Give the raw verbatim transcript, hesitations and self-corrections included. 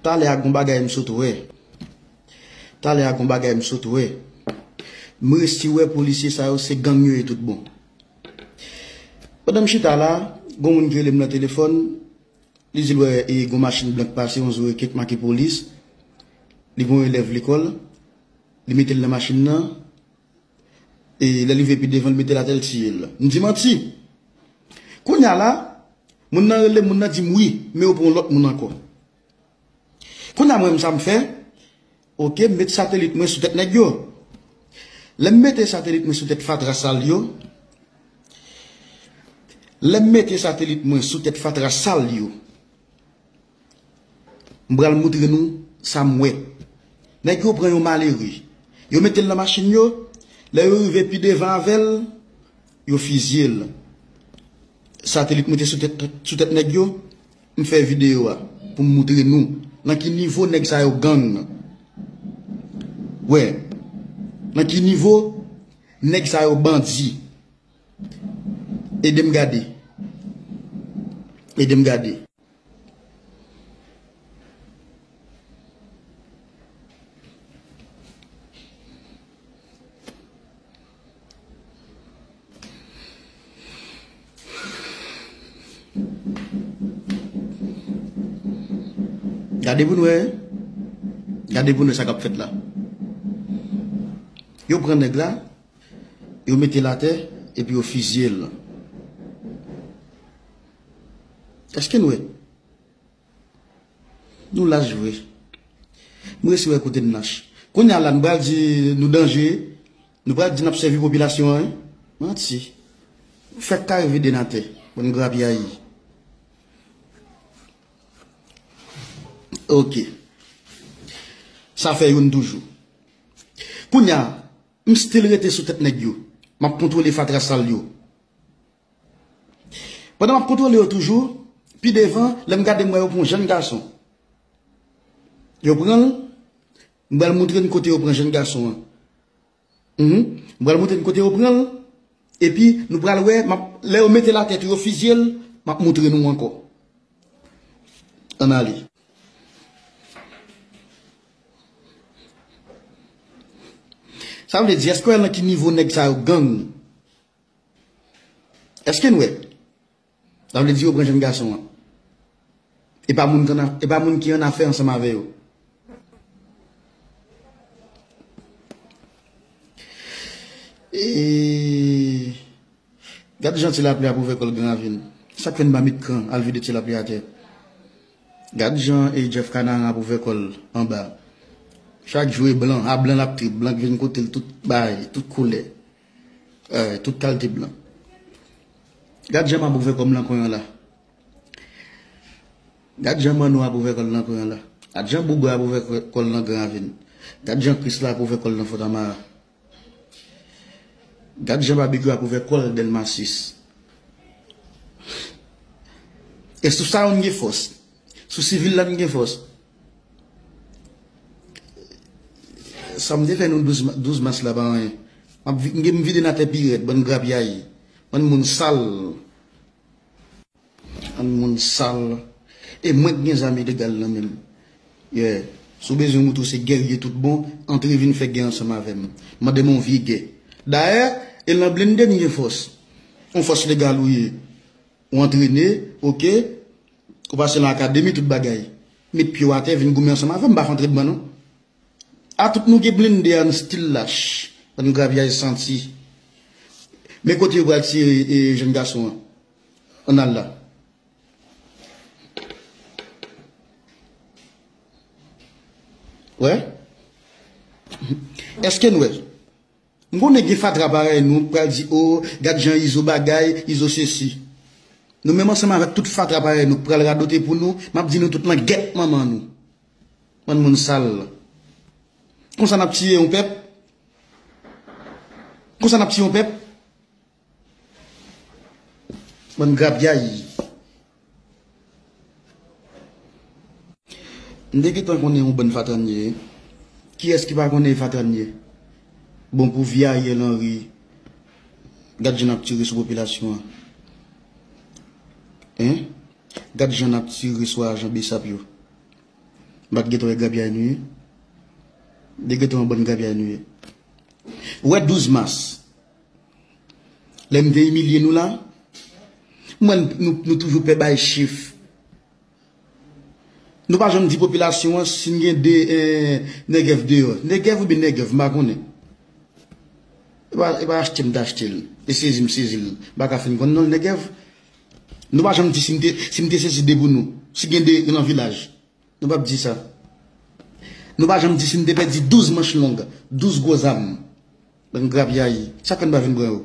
Talè a gon bagay m sot wè. Talè a gon bagay m sot wè. M resi wè polisye sa yo se gang yo ye tout bon. Pandan m chita la, gon moun ki rele m nan telefòn, li di l wè e gon machin blan k pase, yon zo e kèk make polis. Li gon elèv lekòl, li mete l nan machin nan, e lè l rive pi devan, l mete l atè, l tiye l. M di manti. Kounye a la, moun nan rele m, moun nan di m wi, men yo pran yon lòt moun ankò. Kounye a mwen menm sa m fè, oke, m met satelit mwen sou tèt nèg yo. Lè m mete satelit mwen sou tèt fatra sal yo, lè m mete satelit mwen sou tèt fatra sal yo, m pral moutre nou sa m wè. Nèg yo pran yon malere. Yo mete l nan machin yo. Lè yo rive pi devan avè l, yo fizye l. Satelit mwen te sou tèt, sou tèt nèg yo. M fè videyo a pou m moutre nou nan ki nivo nèg sa yo gang. Wè, nan ki nivo nèg sa yo bandi. Ede m gade. Ede m gade. Gade pou n wè. Gade pou n wè sa k ap fèt la. Yo pran nèg la, yo mete l atè, epi yo fizye l. Èske n wè? Nou lach vre. M resi wè kote n lach. Kounye a la, nou pral di nou danje. Nou pral di n ap sèvi popilasyon an, wi. Manti. Fèk kare vide n atè. Bann grapyay. Oke. Sa fè youn toujou. Kounye a, m still rete sou tèt nèg yo. M ap kontwole fatra sal yo. Pandan m ap kontwole yo toujou, pi devan, lè m gade m wè yo pran yon jèn gason. Yo pran l, m pral moutre n kote yo pran jèn gason an. Mhm. M pral moutre n kote yo pran l, epi nou pral wè, m ap, lè yo mete l atè tou, yo fizye l, m ap moutre nou ankò. Ann ale. Sa vle di, èske w wè nan ki nivo nèg sa yo gang? Èske n wè? Sa vle di yo pran jèn gason an. E pa moun ki ann a-, e pa moun ki ann afè ansanm avè yo. E gad jan ti lapli ap ouvè kò l Gran Ravin. Sa k fè n pa met kran al vide ti lapli atè. Gad jan e Jeff Canaran ap ouvè kò l anba. Chak jou e blan, a blan l ap trip, blan k vin kote l tout bagay, tout koulè. Eh, tout kalite blan. Gad jan m ap ouvè kò m nan kwen an la. Gad jan Manno ap ouvè kò l nan kwen an la. Gad jan Bouga ap ouvè kò l nan Gran Ravin. Gad jan Krisla ap ouvè kò l nan Fò Tamara. Gad jan Babekyou ap ouvè kò l Dèlma sis. E sou sa yo n gen fòs. Sou sivil la n gen fòs. Sa m te fè nou douz ma-, douz mas la pa anyen. M ap vi-, m gen m vide n atè pi rèd, bann grapyay, bann moun sal. Bann moun sal. E mwen k gen zam ilegal nan men m. Yeah. Si w bezwen moutre w se gèrye tout bon, antre vin fè gè ansanm avè m. Mande m yon vye gè. Dayè, e nan blende n gen fòs. Yon fòs legal ou ye. Ou antrene, oke. Ou pase nan akademi, tout bagay. Met pye w atè, vin goumen ansanm avè m, m pa fè antrèdman non. A tout nou gen blende a, nou still lach. Bann grapyay santi. Men kote yo pral tiye, e, jèn gason an. Ann al la. Wè? Èske n wè? M konnen gen fatra parèy nou k pral di, o, gad jan Izo bagay, Izo sesi. Nou menm ansanm avèk tout fatra parèy nou k pral radote pou nou, m ap di nou tout nan gèt manman nou. Bann moun sal. Konsa n ap tiye yon pèp? Konsa n ap tiye yon pèp? Bann grapyay. M te gentan konnen yon bann fatra n ye. Kiyès ki pa konnen e fatra n ye? Bon, pou vye Ariel Henry, gad jan n ap tire sou popilasyon an. Hein? Gad jan n ap tire sou ajan besap yo. M pa t gentan wè grapyay nou ye. De gentan yon bann grapyay nou ye. Ou wè douz mas, lè m te imilye nou la, m wè nou, nou, nou toujou pè bay chif. Nou pa janm di popilasyon an si n gen de eh, Nègèv deyò. Nègèv oubyen Nègèv, m pa konnen. E pa, e pa achte m t achte l. E sezi m sezi l. M pa ka fin konn non l Nègèv. Nou pa janm di si m te, si m te sezi de pou nou. Si gen de nan vilaj. Nou p ap di sa. Nou pa janm di si n te pèdi douz manch long, douz gwo zam. Bann grapyay. Sa fè n pa vin pran yo.